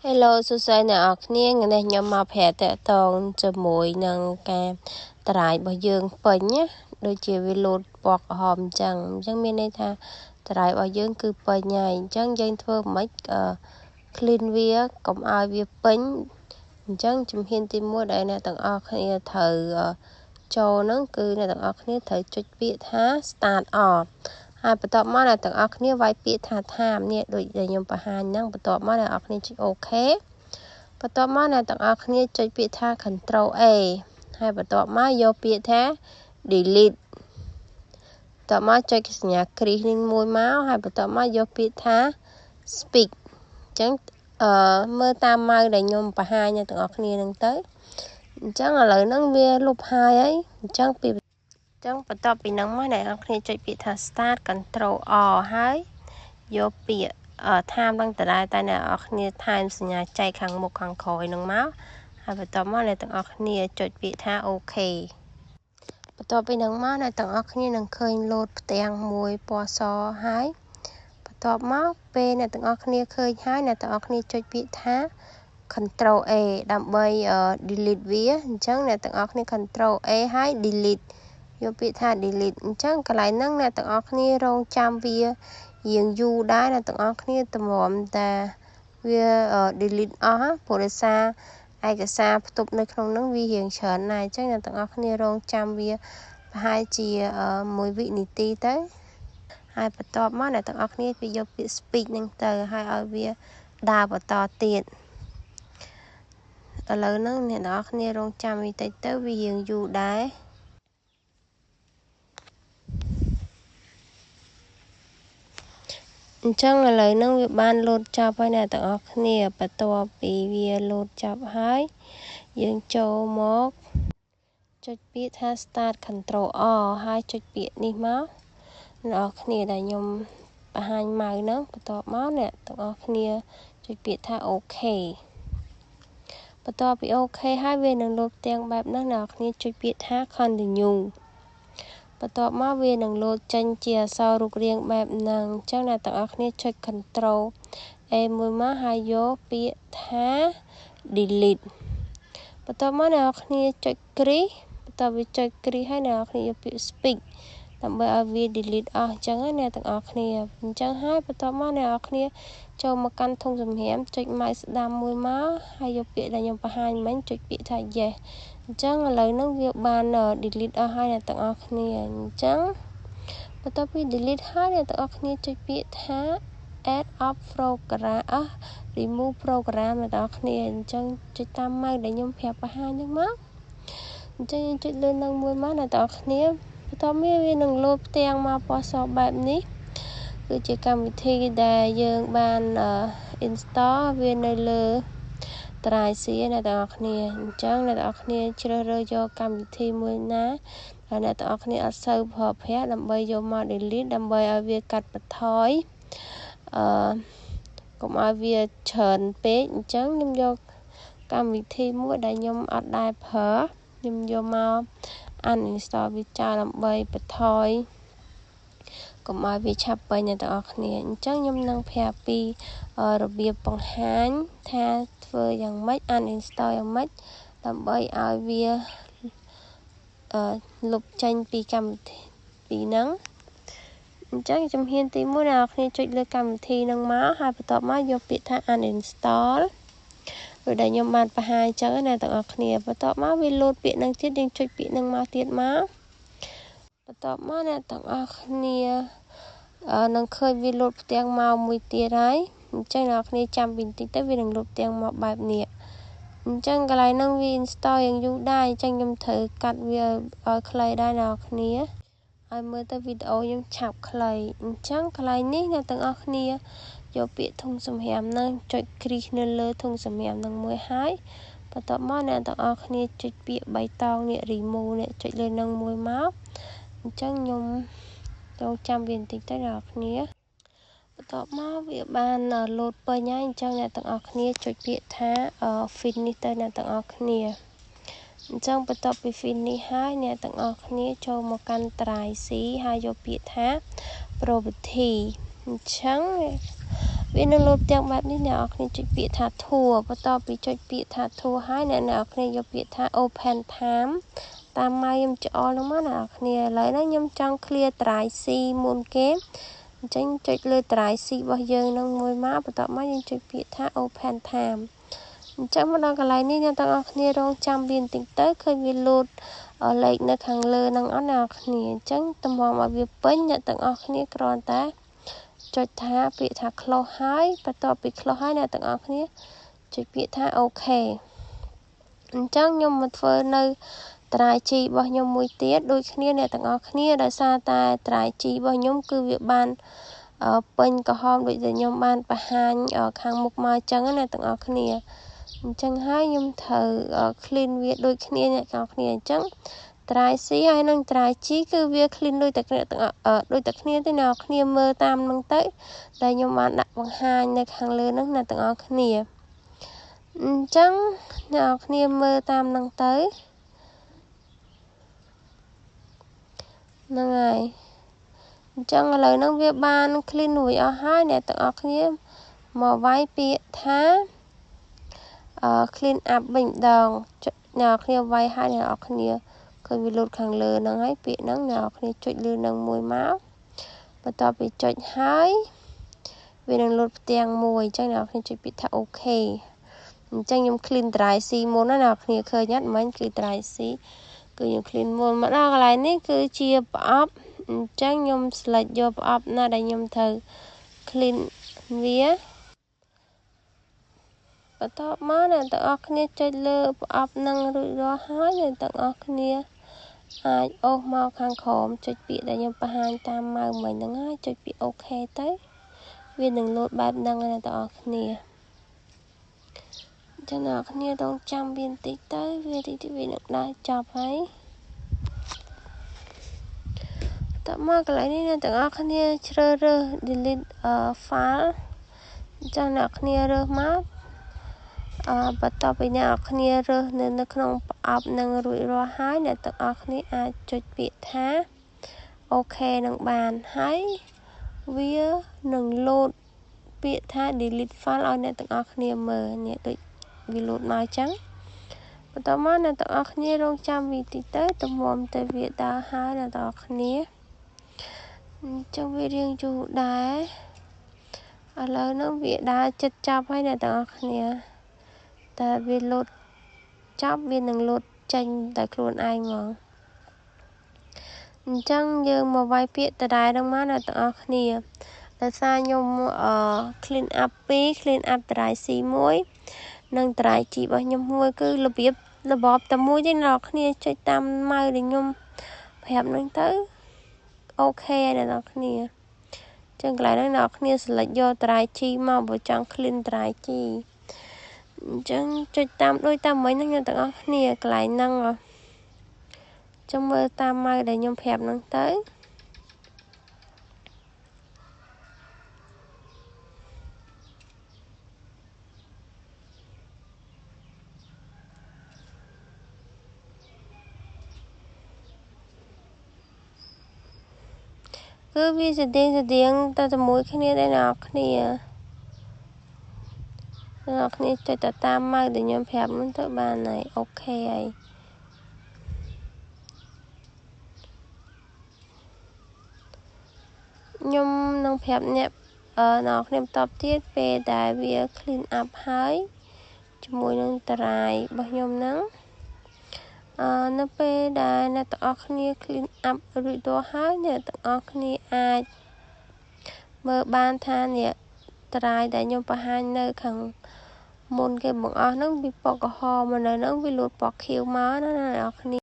Hello សួស្តីអ្នកនរគ្នាថ្ងៃនេះខ្ញុំមកប្រាប់តកតងជាមួយនឹងការតរាយរបស់យើងពេញណាដូចជាវាលោតពណ៌ក្រហមអញ្ចឹងអញ្ចឹងមានន័យថាតរាយរបស់យើងគឺពេញហើយអញ្ចឹងយើងធ្វើមិន clean វាកុំឲ្យវាពេញអញ្ចឹងជំហានទី1ដែលអ្នកទាំងអស់គ្នាត្រូវចូលហ្នឹងគឺអ្នកទាំងអស់គ្នាត្រូវចុចពាក្យថា start off ហើយបន្ទាប់មកអ្នកទាំងអស់គ្នាវាយពាក្យថា time នេះដូចដែលខ្ញុំបង្ហាញហ្នឹងបន្ទាប់មកអ្នកទាំងអស់គ្នាចុច OK បន្ទាប់មកអ្នកទាំងអស់គ្នាចុចពាក្យថា control A ហើយបន្ទាប់មកយកពាក្យថា delete បន្ទាប់មកចុចសញ្ញាគ្រីសនេះមួយមកហើយបន្ទាប់មកយកពាក្យថា speak អញ្ចឹងអឺមើលតាមម៉ៅដែលខ្ញុំបង្ហាញអ្នកទាំងអស់គ្នាហ្នឹងទៅអញ្ចឹងឥឡូវហ្នឹងវាលុបហើយហើយអញ្ចឹងពីចឹងបន្ទាប់ពីហ្នឹងមកអ្នកនរគ្នាចុចពាក្យថា start control R ហើយយកពាក្យ time ហ្នឹងដដែលតែអ្នកនរគ្នាថែមសញ្ញាចែកខាងមុខខាងក្រោយហ្នឹងមកហើយបន្ទាប់មកអ្នកទាំងអស់គ្នាចុចពាក្យថា OK បន្ទាប់ពីហ្នឹងមកអ្នកទាំងអស់គ្នានឹងឃើញលោតផ្ទាំងមួយពណ៌សហើយបន្ទាប់មកពេលអ្នកទាំងអស់គ្នាឃើញហើយអ្នកទាំងអស់គ្នាចុចពាក្យថា control A ដើម្បី delete វាអញ្ចឹងអ្នកទាំងអស់គ្នា control A ហើយ delete យកពាក្យថា delete អញ្ចឹងកន្លែងហ្នឹងអ្នកទាំងអស់គ្នារងចាំវារៀងយូរដែរអ្នកទាំងអស់គ្នាតម្រាំតែវា delete អស់ព្រោះដោយសារឯកសារផ្ទុកនៅក្នុងហ្នឹងវារៀងច្រើនណាស់អញ្ចឹងអ្នកទាំងអស់គ្នារងចាំវាប្រហែលជាមួយវិនាទីទៅហើយបន្ទាប់មកអ្នកទាំងអស់គ្នាវាយកពាក្យ speak ហ្នឹងទៅហើយឲ្យវាដើរបន្តទៀតឥឡូវហ្នឹងអ្នកទាំងអស់គ្នារងចាំវាតិចទៅវារៀងយូរដែរអញ្ចឹងឥឡូវហ្នឹងវាបានលោតចប់ហើយអ្នកទាំងអស់គ្នាបន្ទាប់ពីវាលោតចប់ហើយយើងចូលមកចុចពាក្យថា start control R ហើយចុចពាក្យនេះមកអ្នកនរគ្នាដែលខ្ញុំបង្ហាញម៉ៅហ្នឹងបន្ទាប់មកអ្នកទាំងអស់គ្នាចុចពាក្យថា OK បន្ទាប់ពី OK ហើយវានឹងលោតផ្ទាំងបែបហ្នឹងអ្នកនរគ្នាចុចពាក្យថា continue បន្ទាប់មកវានឹងលោតចេញជាអក្សររូបរាងបែបហ្នឹងអញ្ចឹងអ្នកទាំងអស់គ្នាចុច control A មួយមកហើយយកពាក្យថា delete បន្ទាប់មកអ្នកនរគ្នាចុចគ្រីសបន្ទាប់វាចុចគ្រីសហើយអ្នកនរគ្នាយកពាក្យ speak ដើម្បីឲ្យវា delete អស់អញ្ចឹងណាអ្នកទាំងអស់គ្នាអញ្ចឹងហើយបន្ទាប់មកអ្នកនរគ្នាចូលមកកាន់ធុងសំរាមចុចម៉ៅស្ដាំមួយមកហើយយកពាក្យដែលខ្ញុំបង្ហាញមិញចុចពាក្យថា yes អញ្ចឹងឥឡូវហ្នឹងវាបាន delete អស់ហើយអ្នកទាំងអស់គ្នាអញ្ចឹងបន្ទាប់ពី delete ហើយអ្នកទាំងអស់គ្នាចុចពាក្យថា add up program អស់ remove program អ្នកទាំងអស់គ្នាអញ្ចឹងចុចតាមម៉ៅដែលខ្ញុំប្រាប់បង្ហាញហ្នឹងមកអញ្ចឹងយើងចុចលើនឹងមួយមកអ្នកទាំងអស់គ្នាបន្ទាប់មកវានឹងលោតផ្ទាំងមកពណ៌សបែបនេះគឺជាកម្មវិធីដែលយើងបាន install វានៅលើត្រាយសៀអ្នកទាំងអស់គ្នាអញ្ចឹងអ្នកទាំងអស់គ្នាជ្រើសរើសយកកម្មវិធីមួយណាដែលអ្នកទាំងអស់គ្នាអត់សូវប្រើប្រាស់ដើម្បីយកមក delete ដើម្បីឲ្យវាកាត់បន្ថយអឺកុំឲ្យវាច្រើនពេកអញ្ចឹងខ្ញុំយកកម្មវិធីមួយដែលខ្ញុំអត់ដែលប្រើខ្ញុំយកមក uninstall វាចោលដើម្បីបន្ថយកុំឲ្យវាឆាប់ពេញអ្នកទាំងអស់គ្នាអញ្ចឹងខ្ញុំនឹងប្រាប់ពីរបៀបបង្ហាញថាធ្វើយ៉ាងម៉េច uninstall យ៉ាងម៉េចដើម្បីឲ្យវាលុបចេញពីកម្មវិធីពីហ្នឹងអញ្ចឹងជំហានទី1អ្នកនរគ្នាចុចលើកម្មវិធីហ្នឹងមកហើយបន្ទាប់មកយកពាក្យថា uninstall ដូចដែលខ្ញុំបានបង្ហាញអញ្ចឹងណាទាំងអស់គ្នាបន្ទាប់មកវាលោតពាក្យហ្នឹងទៀតយើងចុចពាក្យហ្នឹងមកទៀតមកបន្ទាប់មកអ្នកទាំងអស់គ្នានឹងឃើញវាលោតផ្ទាំងមកមួយទៀតហើយអញ្ចឹងអ្នកគ្នាចាំពីបន្តិចទៅវានឹងលោតផ្ទាំងមកបែបនេះអញ្ចឹងកន្លែងហ្នឹងវា install យ៉ាងយូរដែរអញ្ចឹងខ្ញុំត្រូវកាត់វាឲ្យខ្លីដែរអ្នកគ្នាឲ្យមើលទៅវីដេអូខ្ញុំឆាប់ខ្លីអញ្ចឹងកន្លែងនេះអ្នកទាំងអស់គ្នាយកពាក្យធុងសំរាមហ្នឹងចុចគ្រីសនៅលើធុងសំរាមហ្នឹងមួយហើយបន្ទាប់មកអ្នកទាំងអស់គ្នាចុចពាក្យបៃតងនេះ remove នេះចុចលើហ្នឹងមួយមកអញ្ចឹងខ្ញុំរងចាំវាបន្តិចទៅអ្នកគ្នាបន្ទាប់មកវាបានលោតពេញហើយអញ្ចឹងអ្នកទាំងអស់គ្នាចុចពាក្យថា finish ទៅអ្នកទាំងអស់គ្នាអញ្ចឹងបន្ទាប់ពី finish ហើយអ្នកទាំងអស់គ្នាចូលមកកាន់ drive C ហើយយកពាក្យថា property អញ្ចឹង វានឹងលោតផ្ទាំងបែបនេះអ្នកនរគ្នាចុចពាក្យថា tool បន្ទាប់ពីចុចពាក្យថា tool ហើយអ្នកនរគ្នាយកពាក្យថា open time តាមម៉ៅខ្ញុំច្អល់ហ្នឹងមកអ្នកនរគ្នាឥឡូវហ្នឹងខ្ញុំចង់ clear drive C មុនគេអញ្ចឹងចុចលើ drive C របស់យើងនឹងមួយមកបន្ទាប់មកយើងចុចពាក្យថា open time អញ្ចឹងមកដល់កន្លែងនេះអ្នកទាំងអស់គ្នារងចាំវាបន្តិចទៅឃើញវាលោតលេខនៅខាងលើហ្នឹងអត់អ្នកគ្នាអញ្ចឹងតម្រាំឲ្យវាពេញអ្នកទាំងអស់គ្នាគ្រាន់តែចុចថាពាក្យថា close ហើយបន្ទាប់ពី close ហើយអ្នកទាំងអស់គ្នាចុចពាក្យថា OK អញ្ចឹងខ្ញុំមកធ្វើនៅ drive G របស់ខ្ញុំមួយទៀតដូចគ្នាអ្នកទាំងអស់គ្នាដោយសារតែ drive G របស់ខ្ញុំគឺវាបានពេញក្រហមដូចដែលខ្ញុំបានបង្ហាញខាងមុខមកអញ្ចឹងណាទាំងអស់គ្នាអញ្ចឹងហើយខ្ញុំត្រូវ clean វាដូចគ្នាអ្នកទាំងអស់គ្នាអញ្ចឹង drive C ហើយនិង drive G គឺវា clean ដូចតែគ្នាទាំងដូចតែគ្នាទេអ្នកគ្នាមើលតាមនឹងទៅដែលខ្ញុំបានដាក់បង្ហាញនៅខាងលើហ្នឹងអ្នកទាំងអស់គ្នាអញ្ចឹងអ្នកគ្នាមើលតាមនឹងទៅហ្នឹងហើយអញ្ចឹងឥឡូវហ្នឹងវាបាន clean រួចអស់ហើយអ្នកទាំងអស់គ្នាមកវាយពាក្យថា clean up វិញម្ដងអ្នកគ្នាវាយហើយអ្នកគ្នាឃើញវាលោតខាងលើហ្នឹងហើយពាក្យហ្នឹងអ្នកគ្នាចុចលើហ្នឹងមួយមកបន្ទាប់ពីចុចហើយវានឹងលោតផ្ទាំងមួយអញ្ចឹងអ្នកគ្នាចុចពាក្យថា OK អញ្ចឹងខ្ញុំ clean drive C មុនណាអ្នកគ្នាឃើញអត់មិញគឺ drive C គឺខ្ញុំ clean មុនមកដល់កន្លែងនេះគឺជាប្រអប់អញ្ចឹងខ្ញុំ select យកប្រអប់ណាដែលខ្ញុំត្រូវ clean វាបន្ទាប់មកអ្នកទាំងអស់គ្នាចុចលើប្រអប់នឹងរួចរាល់ហើយអ្នកទាំងអស់គ្នាអាចអូសមកខាងក្រោមចុចពាក្យដែលខ្ញុំបង្ហាញតាមម៉ៅមិញហ្នឹងហើយចុចពាក្យ OK ទៅវានឹងលោតបែបហ្នឹងអ្នកទាំងអស់គ្នាចឹងអ្នកគ្នារងចាំវាបន្តិចទៅវាតិចវានឹងដើរចប់ហើយតមកកន្លែងនេះអ្នកទាំងអស់គ្នាជ្រើសរើស delete file អញ្ចឹងអ្នកគ្នារើសមកបន្ទាប់ពីអ្នកគ្នារើសនៅក្នុងប្រអប់នឹងរួចរាល់ហើយអ្នកទាំងអស់គ្នាអាចចុចពាក្យថា OK នឹងបានហើយវានឹងលោតពាក្យថា delete file ឲ្យអ្នកទាំងអស់គ្នាមើលនេះដូចវាលោតមកអញ្ចឹងបន្ទាប់មកអ្នកទាំងអស់គ្នារងចាំវាតិចទៅតម្រាំទៅវាដើរហើយអ្នកទាំងអស់គ្នាអញ្ចឹងវារៀងយូរដែរឥឡូវហ្នឹងវាដើរចិត្តចាប់ហើយអ្នកទាំងអស់គ្នាតែវាលោតចាប់វានឹងលោតចេញតែខ្លួនឯងហ្មងអញ្ចឹងយើងមកវាយពាក្យដដែលហ្នឹងមកអ្នកទាំងអស់គ្នាដោយសារខ្ញុំ clean up 2 clean up drive C 1និង drive G របស់ខ្ញុំមួយគឺរបៀបរបបតែមួយទេអ្នកគ្នាចុចតាមម៉ៅដែលខ្ញុំប្រាប់ហ្នឹងទៅ OK ហើយអ្នកគ្នាចឹងកន្លែងហ្នឹងអ្នកគ្នា select យក drive G មកបើចង់ clean drive G អញ្ចឹងចុចតាមដូចតាមមិញហ្នឹងអ្នកទាំងអស់គ្នាកន្លែងហ្នឹងចាំមើលតាមម៉ៅដែលខ្ញុំប្រាប់ហ្នឹងទៅគឺវាស្តៀងទៅជាមួយគ្នាដែរអ្នកគ្នាអ្នកគ្នាចុចទៅតាមម៉ៅដែលខ្ញុំប្រាប់ហ្នឹងទៅបានហើយ OK ហើយខ្ញុំនឹងប្រាប់អ្នកគ្នាបន្តទៀតពេលដែលវា clean up ហើយជាមួយនឹង drive របស់ខ្ញុំហ្នឹងនៅពេលដែលអ្នកទាំងអស់គ្នា clean up រួចរាល់ហើយអ្នកទាំងអស់គ្នាអាចមើលបានថានេះ drive ដែលខ្ញុំបង្ហាញនៅខាងមុនគេបង្អស់ហ្នឹងវាពណ៌ក្រហមមកនៅហ្នឹងវាលោតពណ៌ខៀវមកណាអ្នកនរគ្នា